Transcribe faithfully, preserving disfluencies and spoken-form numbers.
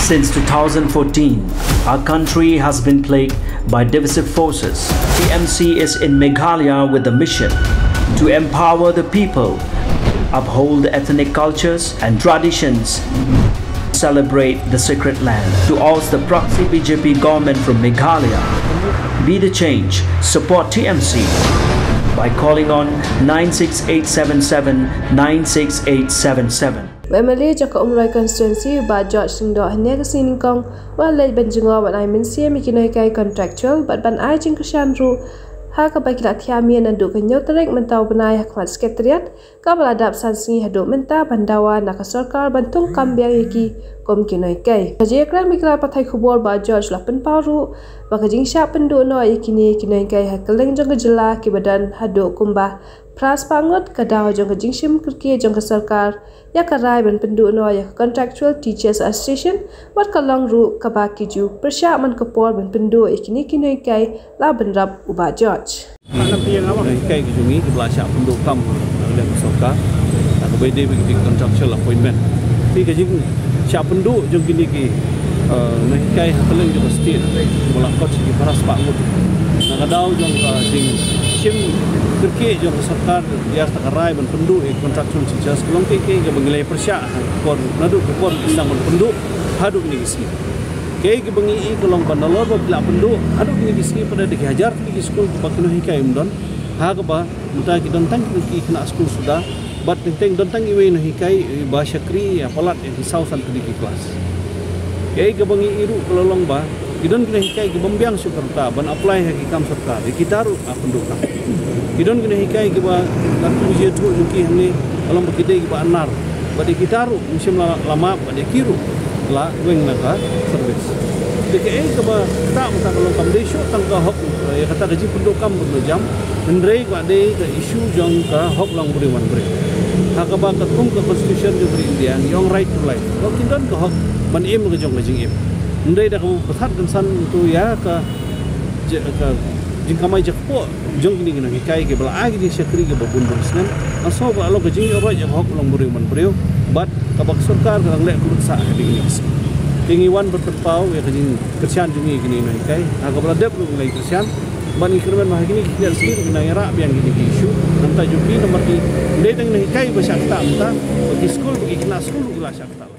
Since two thousand fourteen, our country has been plagued by divisive forces. T M C is in Meghalaya with the mission to empower the people, uphold ethnic cultures and traditions, celebrate the sacred land. To oust the proxy B J P government from Meghalaya, be the change, support T M C by calling on nine six eight seven seven nine six eight seven seven. U M L A jong ka Umroi constituency, u Bah George Lyngdoh, hynne ka sngi Nyngkong u la leit ban jngoh ban ai mynsiem ïa ki nonghikai contractual bad ban ai jingkyrshan ruh ha kaba ki la thiah miet naduh ka hynñiew tarik mynta u bnai ha khmat Secretariat, kaba la dap san sngi haduh mynta ban dawa na ka sorkar ban thung kam biang ïa ki kum ki nonghikai. Ka jingïakren bad ki lad pathai khubor, Bah George u la pynpaw ruh ba ka jingshah pynduh noh ïa kine ki nonghikai ha kylleng jong ka jylla kiba don haduh kumba phra spah ngut, ka daw jong ka jingshim kyrkieh jong ka sorkar ïa ka rai ban pynduh noh ïa ka Contractual Teachers Association, wat ka long ruh kaba ki ju pyrshah man ka por ban pynduh ïa kine ki nonghikai, la bynrap u Bah George. Nonghikai ki jong ngi kiba la shah pynduh kam ha ka liang ka sorkar, ha kaba ïadei bad ki contractual appointment. Te ka jingshah pynduh jong kine ki, eh, nonghikai ha kylleng jong ka state, kiba la kot sha ki phra spah ngut, na ka daw jong ka jingshim kyrkieh jong ka sorkar ïa kata ka rai ban pynduh ïa ki contractual teachers, ka long kaei kaei kaba ngi la pyrshah ha ka por, naduh ka por ki sdang ban pynduh haduh kine ki sngi. Kaei kaba ngi i ka long ba nalor ba ki la pynduh haduh kine ki sngi, pat da ki hajar tylli ki skul kiba ki nonghikai ym don, ha kaba mynta ki don tang ki khynnah skul suda, bad teng teng don tang iwei i nonghikai iba shakri ïa palat ïa ki saw san tylli ki klas. Kaei kaba ngi i ruh ka la long ba ki don ki nonghikai ki bym biang shuh ka rta ban apply ha ki kam sorkar, ïa kita ruh la pynduh kam. Ki don ki nonghikai kiba la tu jingïathuh jong ki hangne, ka long ba ki dei kiba anar, bad ïa kita ruh ngim shym la, la map, bad ïa ki ruh la weng na ka service. Te kaei kaba ktah mynta ka long kam dei shuh tang ka hok, ïa kata ka jingpynduh kam pynduh jam, hynrei ka dei ka issue jong ka hok long briew man briew. Ha kaba katkum ka constitution jong ka ri India ngi ong right to life. Ba kin don ka hok ban im ka jong ka jingim. Hynrei da kaba pynthat kynsan to ïa ka, je-, ka jingkamai jakpoh jong kine ki nonghikai kiba la ai ki jingshakri kiba bun bun snem. Nga sngew ba la long ka jingïoh roi ïa ka hok long briew man briew, bad kaba ka sorkar ka dang leh khlem sah ha kine ki sngi. Te ngi wan ban pynpaw ïa ka jingkyrshan jong ngi ïa kine ki nonghikai, ha kaba la dep ruh ngi la kyrshan. Bad ngi kyrmen ba ha kine ki khyndiat sngi ruh kin nang ïarah biang kine ki issue. Nangta jong ki namar ki dei tang nonghikai ba shah ktah mynta, ba ki skul, ba ki khynnah skul ruh ki la shah ktah.